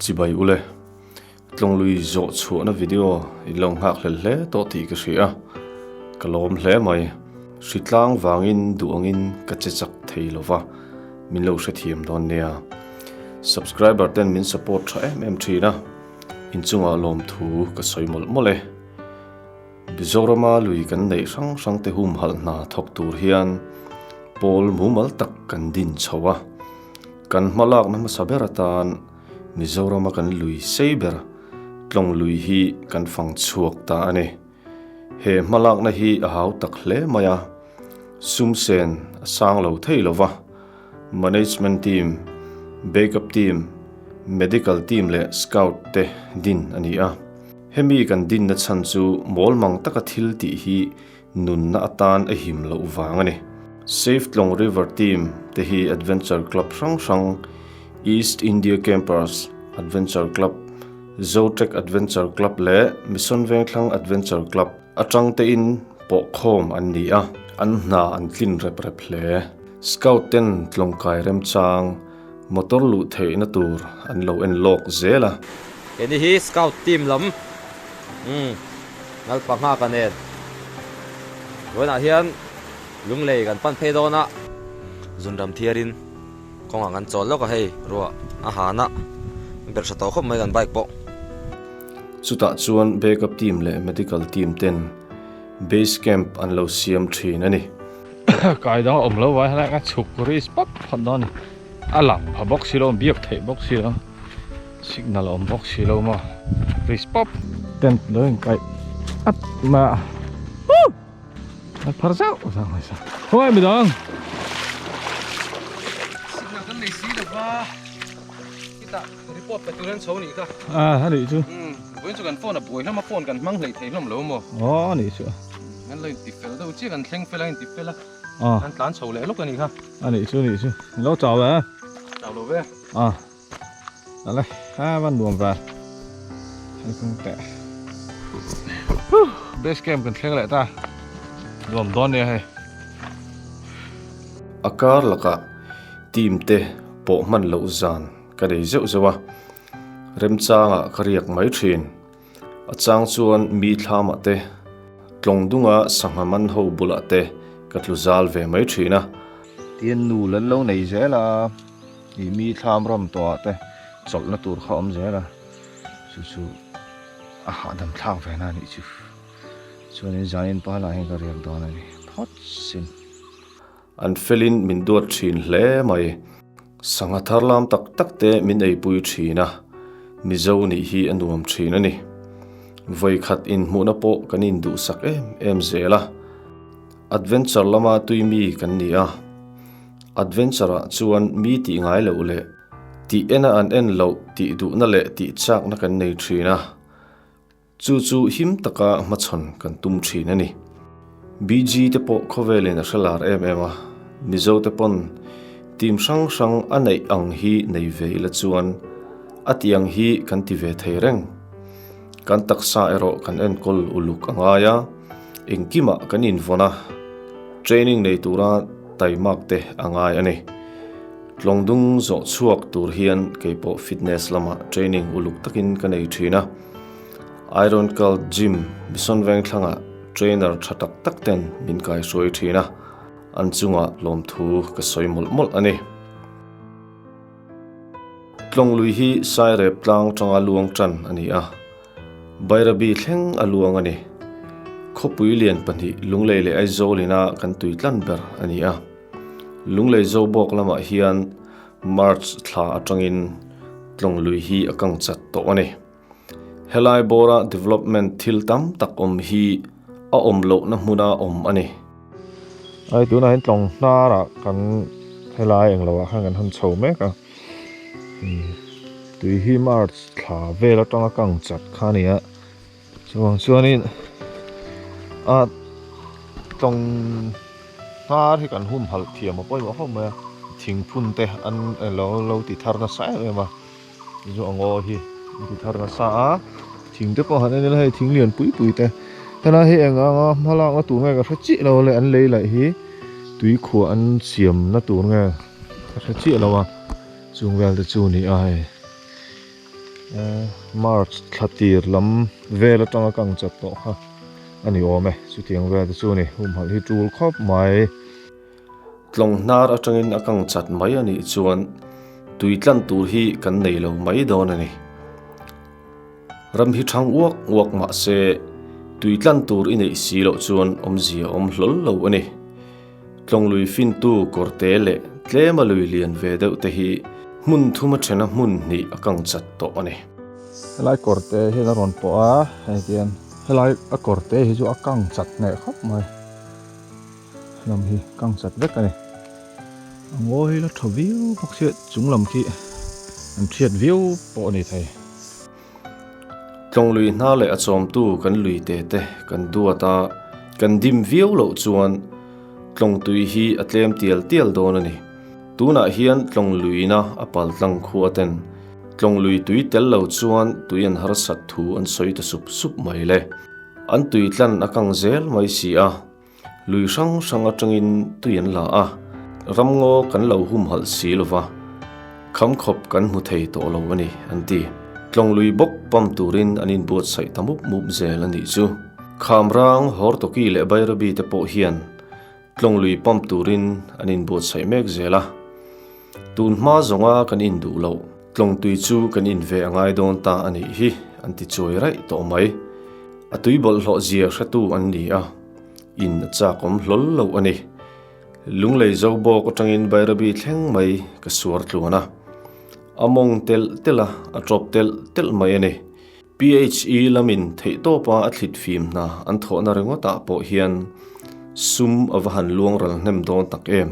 Chibai ule. Tlawnglui zawh chhuahna video in lo nghak hlel hle tawh tih ka hria a, ka lawm hle mai. Hritlang vangin duh angin ka che chak thei lo va, min lo hrethiam dawn nia. Subscriber ten min support tha em em thin a, inchungah lawmthu ka sawi mawlh mawlh e. Mizorama lui kan neih hrang hrang te humhalh hna thawk tur hian pawl mumal tak kan din chho a, kan hmalakna hmasa ber atan Mizorama kan lui sei ber tlawng lui hi kan fang chhuak ta a ni. He hmalakna hi a hau tak hle mai a, sum sen a sang lo thei lo va, Management team, Backup team, Medical team leh Scout te din a ni a. Hemi kan dinna chhan chu mawlmang taka thil tih hi nunna atan a him loh vang a ni. Save Tlawng River team te hi Adventure Club hrang hrang, East India Campers Adventure Club, Zotrek Adventure Club leh Mission Vengthlang Adventure Club atang tein pawhkhawm an ni a, an hna an tlin rep rep hle. Scout ten tlawngkai remchang motor luh theihna tur an lo en lawk zel a. Keini hi Scout team lam umm Lalpa nghak a nen vawiinah hian Lunglei kan pan phei dawn a, Zunram thiarin kawngah kan chawl lawk a hei ruah a han a ber tha tawh khawp mai kan bike pawh. Chutah chuan backup team leh medical team ten base camp an lo siam thin a ni. Kai dang a awm lo vai helai a chhuk risk pap phawt dawn a ni. A lang pha bawk si lo a biak theih bawk si lo signal a awm bawk si lo maw risk pap. Tent lo in kaih at mai a a phar zauh zauh mai sa. Khawngaih midang. Signal kan nei si lo va khitah report pe tur an chho nih kha. A a nih chu. Vawiin chu kan phone a buai hlawm a phone kan hmang hleih thei hlawm lo maw. Aw a nih chu. An lo inti fel deuh chiah kan thleng fel a inti fel a. An tlan chho leh lawk a nih kha. A nih chu nih chu. Lo chau ve. Chau lo ve. A. Ale ha van nuam ve. Hei kawng teh. Base camp kan thleng leh ta. Nuam dawn nia hei. A kar lakah team te pawh hman loh zan ka nei zeuh zeuh a. Remchangah ka riak mai thin. A chang chuan mi thlamah te, tlawng dunga sangha man ho bulah te ka tlu zal ve mai thin a. Tian nu lan lo nei zel a, ih mi thlam ram tawhah te chawlhna tur kha awm zel a, chu chu a hahdam thlak ve na a nih chu. Chuanin zanin palah hian ka riak dawn a ni phawt sin. An felin min duat thin hle mai. Sangha thar lam tak tak te min eipui thin a, Mizo nih hi a nuam thin a ni. Vawikhat inhmuhna pawh kan induhsak em em zel a. Adventure lama tui mi kan ni a, adventure ah chuan mi tih ngai loh leh tih ena an en loh tih duhna leh tih chakna kan nei thin a. Chu chu him taka hmachhawn kan tum thin a ni. BG te pawh khawvelin a hre lar em em a, Mizo te pawn team hrang hrang a neih ang hi nei ve ila chuan a tih ang hi kan ti ve thei reng. Kan taksa erawh kan enkawl uluk a ngai a, engkimah kan invawn a, training nei tura taimak te a ngai a ni. Tlawngdung zawh chhuak tur hian keipawh fitness lamah training uluk takin ka nei thin a. Iron Cult Gym Mission Vengthlangah trainer tha tak tak ten min kaihruai thin a, an chungah lawmthu ka sawi mawlh mawlh a ni. Tlawnglui hi Sairep tlang tanga luang tan a ni a, Bairabi thleng a luang a ni. Khawpui lian pahnih Lunglei leh Aizawl ina kan tui tlan ber a ni a. Lunglei Zobawk lamah hian March thla atangin Tlawnglui hi a kang chat tawh a ni. Helai bawra development thil tam tak awm hi a awm lohna hmuna awm a ni. Ai tunah hian tlawng hnarah kan helai englo ah khan kan han chho mek a tui hi march thla vel atanga kang chat kha a ni a chuvang chuanin a tlawng hnar hi kan humhalh thiam a pawimawh khawp mai a thingphun te an lo lo ti thar nasa em em a. Chu a ngaw hi an ti thar nasa a thing te pawh han en ila hei thing lian pui pui te helai hi eng anga hma lakna tur nge ka hre chiah lo le an lei laih hi tui khuah an siam na tur nge ka hre chiah lo a chung vel te chu a ni a hei. March thla tir lam vel atanga kang chat tawh kha a ni awm e, chutiang vel te chu a ni, humhalh hi tul khawp mai. Tlawng hnar atangin a kang chat mai a nih chuan tui tlan tur hi kan nei lo mai dawn a ni. Ram hi thang uak uak mah se tui tlan tur i neih si loh chuan awmzia awm hlawl lo a ni. Tlawng lui fintu kawrte leh tlema lui lian ve deuh te hi hmun thuma thena hmun hnih a kang chat tawh a ni. Helai kawrte hian a rawn pawh a, hei hian helai a kawrte hi chu a kang chat hneh khawp mai. Lam hi kang chat vek a ni. A ngaw hi la tha viau bawk sia chung lam khi an thiat viau pawh a ni thei. Tlawng lui hna leh a chawmtu kan lui te te kan duat a, kan dim viau loh chuan tlawng tui hi a tlem tial tial dawn a ni. Tunah hian tlawng luina a pal tlang khua ten tlawng lui tui tel lo chuan tui an harsat thu an sawi ta sup sup mai le. An tui tlan a kang zel mai si a. Lui hrang hrang atangin tui an la a, ramngaw kan lo humhalh si lo va, kham khawp kan hmu thei tawh lo a ni, an ti. Tlawng lui bawk pump turin an inbuatsaih ta mup mup zel a nih chu. Khamrang, Hortoki leh Bairabi te pawh hian tlawng lui pump turin an inbuatsaih mek zel a. Tun hma zawnga kan induh loh, tlawng tui chu kan in ve a ngai dawn ta a nih hi, an ti chuai raih tawh mai. A tui bawlhhlawh zia hretu an ni a, in a chak awm hlawl lo a ni. Lunglei zo bawk atangin Bairabi thleng mai ka suar tluan a, a mawng telh telh a, a tawp telh telh mai a ni. PHE lamin theihtawpa a thlit fim hna an thawhna ringawtah pawh hian sum a va han luang ral hnem dawn tak em.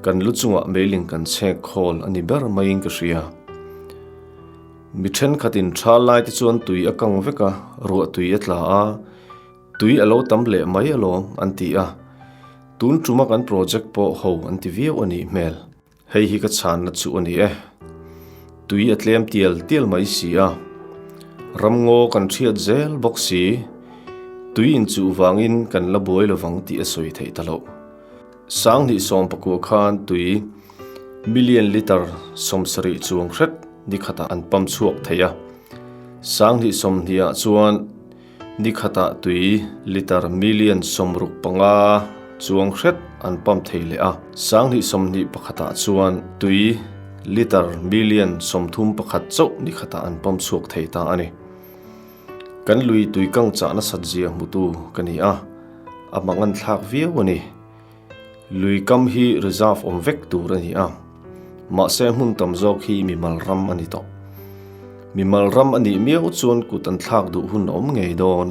Kan lu chungah meiling kan chhek khawl a ni ber maiin ka hria. Mi thenkhatin tha lai te chuan tui a kang vek a, ruah tui a tla a, tui a lo tam leh mai alawm an ti a. Tun tuma kan project pawh ho an ti viau a nih hmel. Hei hi ka chhanna chu a ni e. Tui a tlem tial tial mai si a. Ramngaw kan hriat zel bawk si. Tui inchuh vangin kan la buai lovang tih a sawi theih ta loh. Sanghnih sawmpakua khan tui million litre 70 chuang hret ni khatah an pump chhuak thei a. Sanghnih sawmhnihah chuan ni khatah tui litre million 65 chuang hret an pump thei leh a. Sanghnih 21 pakhatah chuan tui litre million 31 chauh ni khatah an pump chhuak thei ta a ni. Kan lui tui kang chah nasat zia hmutu ka ni a, a mangan thlak viau a ni. Lui kam hi reserve awm vek tur a ni a, mahse hmun tam zawk hi mimal ram a ni tawh. Mimal ram a nih miau chuan kut an thlak duh hun a awm ngei dawn.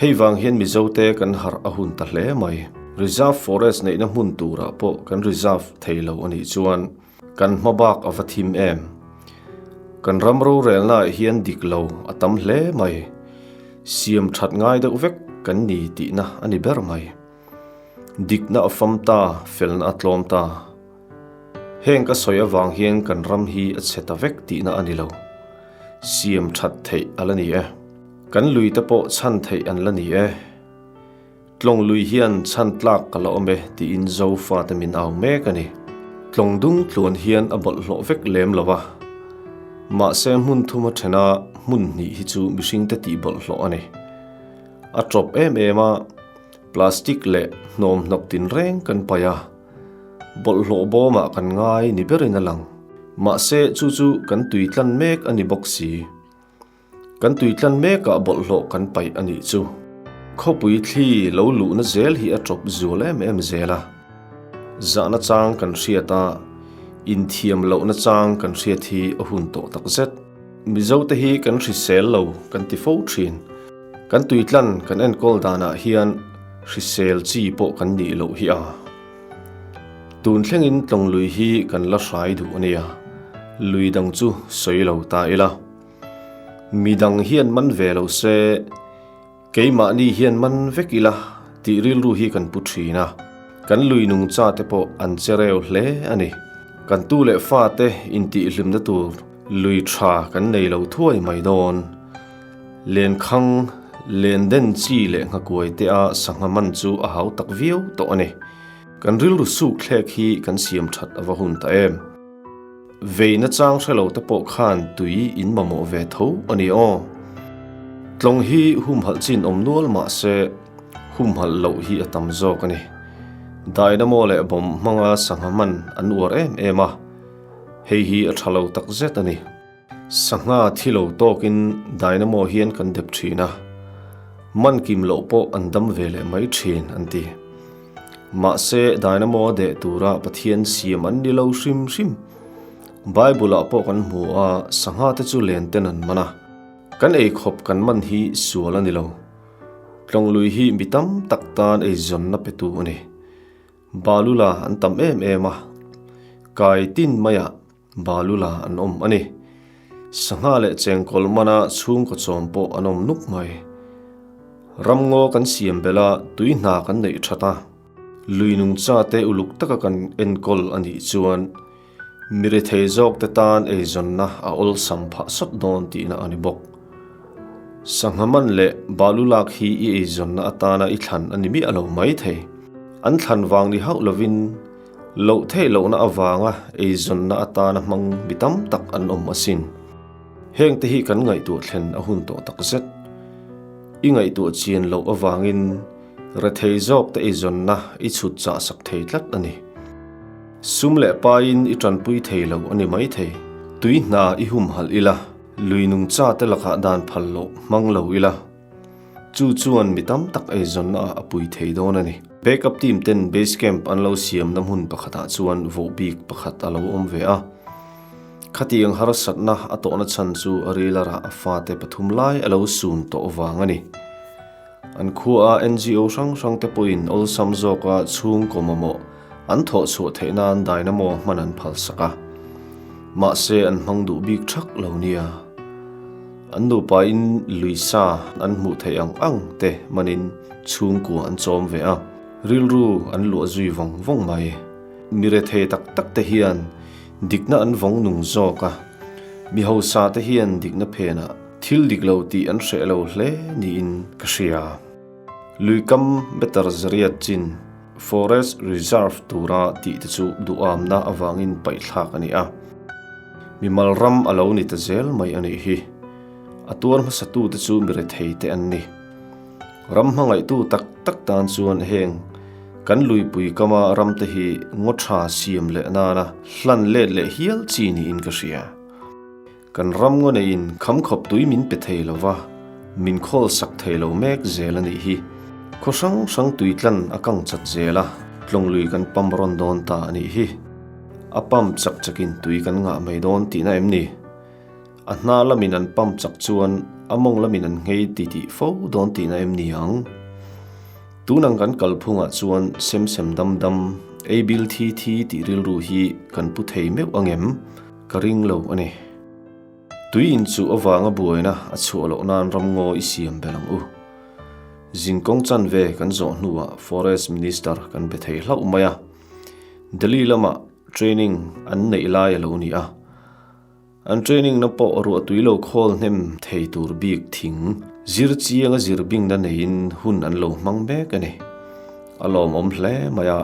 Hei vang hian Mizote kan harh a hun ta hle mai. Reserve forest neihna hmun turah pawh kan reserve thei lo a nih chuan, Kan hma bak a va thim em? Kan ram rorelnaah hian dik lo a tam hle mai. Siam that ngai deuh vek kan ni tihna a ni ber mai. Dikna a fam ta, felna a tlawm ta. Heng ka sawi avang hian kan ram hi a chhe ta vek tihna a ni lo. Siam that theih a la ni e. Kan lui te pawh chhan theih an la ni e. Tlawng lui hian chhan tlak ka la awm e tiin Zofate min au mek a ni. Tlawng dung tluan hian a bawlhhlawh vek lem lo a. Mahse hmun thuma thena hmun hnih hi chu mihringte tih bawlhhlawh a ni. A tawp em em a, plastic leh hnawm hnawk tinreng kan paih a, bawlhhlawh bawmah kan ngai ni berin a lang. Mahse chu chu kan tui tlan mek a ni bawk si. Kan tui tlan mekah bawlhhlawh kan paih a nih chu. Khawpui thli lo luhna zel hi a tawp zual em em zel a. Zahna chang kan hriat a, inthiam lohna chang kan hriat hi a hun tawh tak zet. Mizote hi kan hrisel lo kan ti fo thin. Kan tui tlan kan enkawl danah hian hrisel chi pawh kan nih loh hi a. Tun thlengin tlawng lui hi kan la hrai duh a nia. Lui dang chu sawi lo ta ila. Mi dang hian man ve lo se, keimahni hian man vek ila tih rilru hi kan pu thin a. Kan lui nungcha te pawh an che reu hle a ni. Kan tu leh fate intihhlimna tur lui tha kan nei lo thuai mai dawn. Lenkhang, lenden chi leh nghakuai te a sangha man chu a hau tak viau tawh a ni. Kan rilru suk thlek hi kan siam that a va hun ta em. Vei nachang hre lo te pawh khan tui in mamawh ve tho a ni aw. Tlawng hi humhalh chin awm nual mah se humhalh loh hi a tam zawk a ni. Dynamo leh bomb hmanga sangha hman an uar em em a, hei hi a tha lo tak zet a ni. Sangha thi lo tawkin dynamo hian kan dep thin a, man kim loh pawh an dam ve leh mai thin an ti. Mahse dynamo a deh tura Pathian siam an ni lo hrim hrim. Bible ah pawh kan hmu a, sangha te chu len ten an man a. Kan ei khawp kan man hi sual a ni lo. Tlawnglui hi mi tam tak tan eizawnna petu a ni. Balula an tam em em a, kai tin maiah Balula an awm a ni. Sangha leh chengkawl mana chhungkaw chawm pawh an awm nuk mai. Ramngaw kan siam belh a, tui hna kan neih that a, lui nungcha te uluk taka kan enkawl a nih chuan mi rethei zawk te tan eizawnna a awlsam phah sawt dawn tihna a ni bawk. Sangha man leh balu lak hi i eizawnna atana i thlan a ni miah lo mai thei. An thlan vang ni hauh lovin Loh theih lohna avanga eizawnna atana hmang mi tam tak an awm asin. Hengte hi kan ngaihtuah thlen a hun tawh tak zet. I ngaihtuah chian loh avangin rethei zawkte eizawnna i chhut chah sak thei tlat a ni. Sum leh paiin i tanpui thei lo a ni maithei. Tui hna i humhalh ila, lui nungchate lakah dan phal loh hmang lo ila. Chu chuan mi tam tak eizawnna ah a pui thei dawn a ni. Backup team ten base camp an lo siamna hmun pakhatah chuan voh bik pakhat a lo awm ve a. Khatiang harsatna a tawhna chhan chu a rilarah a fate pathum lai a lo sun tawh vang a ni. An khua a NGO hrang hrang te pawhin awlsam zawka chhungkaw mamawh an thawh chhuah theih nan dynamo hman an phalsak a. Mahse an hmang duh bik thak lo nia. An nupain lui sa an hmuh theih ang ang te manin chhungkua an chawm ve a, rilru an luah zui vawng vawng mai. Mi rethei tak tak te hian dikna an vawng nung zawk a, mi hausa te hian dikna phenah thil dik lo tih an hreh lo hle niin ka hria. Lui kam meter zariat chin Forest Reserve tura tih te chu duhamna avangin paihthlak a ni a. Mimal ram a lo ni ta zel mai a nih hi. A tuar hmasatute chu mi rethei te an ni. Ram hmangaihtu tak tak tan chuan heng kan luipui kama ramte hi ngaw tha siam leh nana hlan let leh hial chi niin ka hria. Kan ram ngaw neiin kham khawp tui min pe thei lo va, min khawl sak thei lo mek zel a nih hi. Khaw hrang hrang tui tlan a kang chat zel a, tlawnglui kan pam rawn dawn ta a nih hi. A pump chak chakin tui kan ngah mai dawn tihna em ni? A hna lamin an pump chak chuan a mawng lamin an nghei ti tih fo dawn tihna em ni ang? Tunang kan kalphungah chuan sem sem dam dam, ei bil thi thi tih rilru hi kan pu thei meuh ang em? Ka ring lo a ni. Tui inchuh avanga buaina a chhuah loh nan ramngaw i siam belh ang u. Zinkawng chanve kan zawh hnuah Forest Minister kan be thei hlauh mai a. Delhi lamah training an neih lai a lo ni a, an training na pawh ruahtui lo khawl hnem thei tur bik thing zir chianga zir bingna neiin hun an lo hmang mek a ni. A lawmawm hle mai a,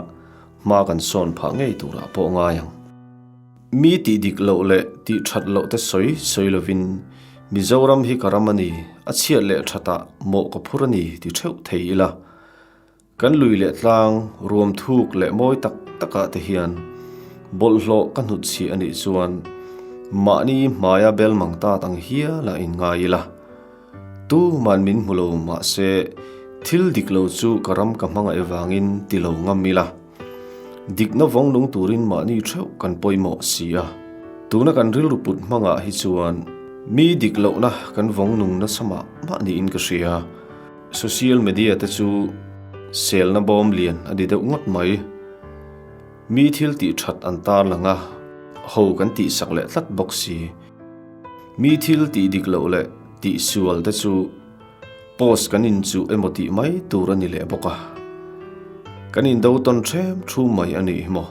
hma kan sawn phah ngei turah pawh ngai ang. Mi tih dik loh leh tih that loh te sawi sawi lovin Mizoram hi ka ram a ni, a chhiat leh thatah mawh ka phur a ni ti theuh thei ila. Kan lui leh tlang ruam thuk leh mawi tak takah te hian bawlhhlawh ka hnut chhiah a nih chuan mahni hmaia bel mang tat ang hial a inngai ila. Tuman min hmu lo mahse thil dik lo chu ka ram ka hmangaih avangin ti lo ngam ila. Dikna vawng nung turin mahni theuh kan pawimawh si a. Tuna kan rilru put hmangah hi chuan mi dik lohna kan vawng nung nasa mah mah niin ka hria. Social media te chu selna bawm lian a ni deuh ngawt mai. Mi thil tih that an tar lang a, ho kan tih sak leh tlat bawk si. Mi thil tih dik loh leh tih sual te chu post kan inchuh emaw tih mai tur a ni leh bawk a. Kan indo tawn ṭhem ṭhum mai a nih hi maw.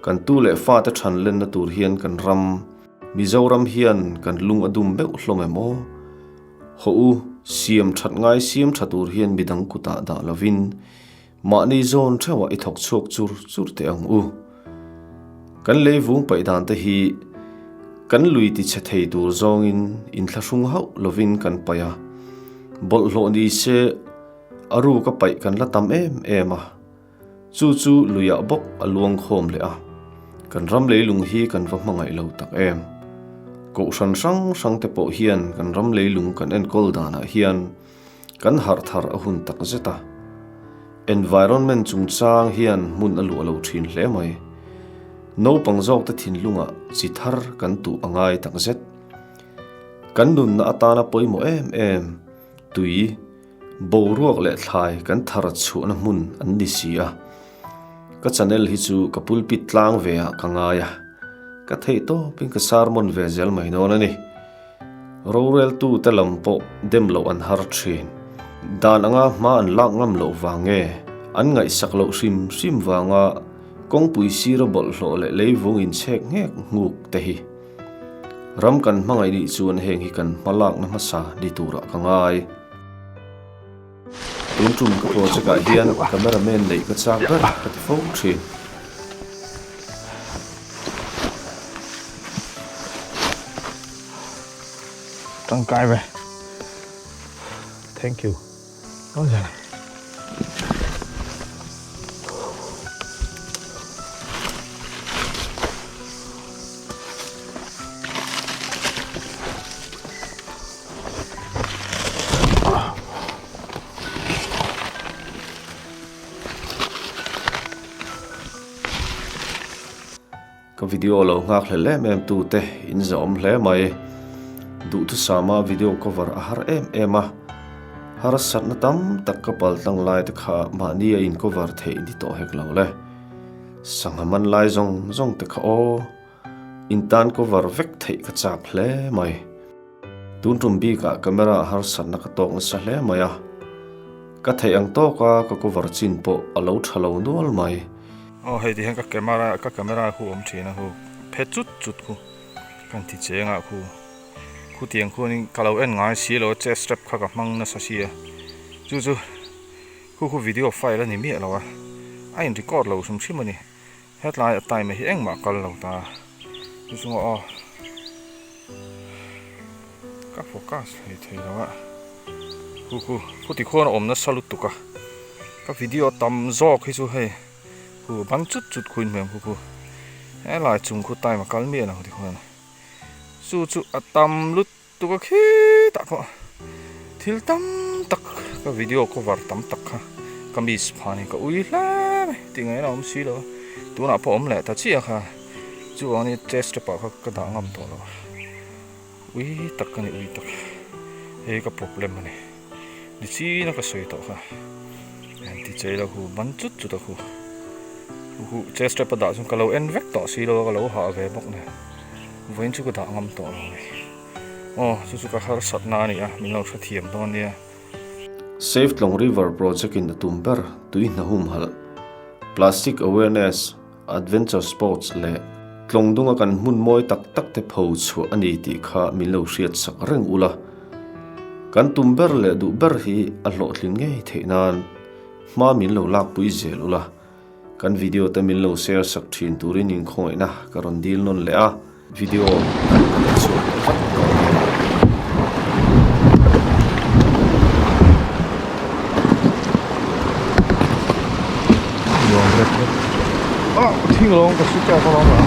Kan tu leh fate ṭhan lenna tur hian kan ram, Mizoram hian kan lung a dum meuh hlawm em aw? Haw u, siam that ngai siam tha tur hian midang kutah dah lovin mahni zawn theuhah i thawk chhuak chur chur teh ang u. Kan leivung paih dan te hi Kan lui tichhe thei tur zawngin inthlahrung hauh lovin kan paih a, bawlhhlawh ni se a ruka paih kan la tam em em a, chu chu luiah bawk a luang khawm leh a, kan ram leilung hi kan va hmangaih lo tak em. Kohhran hrang hrang te pawh hian kan ram leilung kan enkawl danah hian kan harh thar a hun tak zet a. Environment chungchang hian hmun a luah lo thin hle mai. Naupang zawkte thinlungah chi thar kan tuh a ngai tak zet. Kan nunna atana pawimawh em em, tui, boruak leh thlai kan thar chhuahna hmun an ni si a. Ka channel hi chu ka pulpit tlang ve ah ka ngai a, ka theih tawpin ka sermon ve zel mai dawn a ni. Roreltute lam pawh dem loh an har thin. Dan anga hma an lak ngam loh vang nge, an ngaihsak loh hrim hrim vanga kawngpui sira bawlhhlawh leh leivung inchhek nghek nghuk te hi. Ram kan hmangaih nih chuan heng hi kan hma lakna hmasa ni turah ka ngai. Tun tum ka project ah hian cameraman neih ka chak ber ka ti fo thin. Tangkai ve. Thank you. Ka video lo nghak hlel em em tu te in zawm hle mai. Duhthusama video cover a har em em a. Harsatna tam tak ka pal tlang lai te kha mahni a in cover theih ni tawh hek lo le. Sangha man lai zawng zawng te kha aw. In tan cover vek theih ka chak hle mai. Tun tum bikah camera harsatna ka tawk nasa hle mai a. Ka theih ang tawka ka cover chin pawh a lo tha lo nual mai. Aw hei ti hian ka camera ka camera khu awm thin a khu phe chut chut khu kan ti cheng ah khu khutiang khuanin ka lo en ngai si lo a chest strap kha ka hmang nasa si a chu chu khu khu video file a ni miah lo a a in record lo hrim hrim a ni hetlai a time hi engmah kal lo ta chu chunga aw ka focus hlei thei lo a khu khu khuti khuan a awm nasa lutuk a ka video tam zawk hi chu hei khu ban chut chut khuin hmel khu khu helai chung khu time a kal miah lo ti khuan chu chu a tam lutuk. Tuka khitah pawh thil tam tak ka video cover tam tak kha ka miss phah a ni ka ui hle mai tih ngaihna a awm si lo a tunah pawh awm leh ta chiah kha chuvangin chest strap ah kha ka dah ngam tawh lo ui tak ka ni ui tak hei ka problem a ni nichina ka sawi tawh kha ti chei lo hu ban chut chut a khu hu chest strap a dah chuan ka lo en vek tawh si lo a ka lo hah ve bawk nen vawiin chu ka dah ngam tawh lo a ni. Aw, chu chu ka harsatna a ni a, min lo hrethiam dawn nia. Save Tlawng River Project in a tum ber tui hna humhalh, Plastic Awareness, Adventure Sports leh Tlawng dunga kan hmun mawi tak tak te pho chhuah a ni tih kha min lo hriatsak reng ula. Kan tum ber leh duh ber hi a hlawhtlin ngei theih nan hma min lo lakpui zel ula. Kan video te min lo share sak thin turin inkhawngaihna ka rawn dil nawn leh a. Video kan la chhuah leh vat dawn nia. Nuam rep rep. Ah, thing lawng ka su tawk alawm a.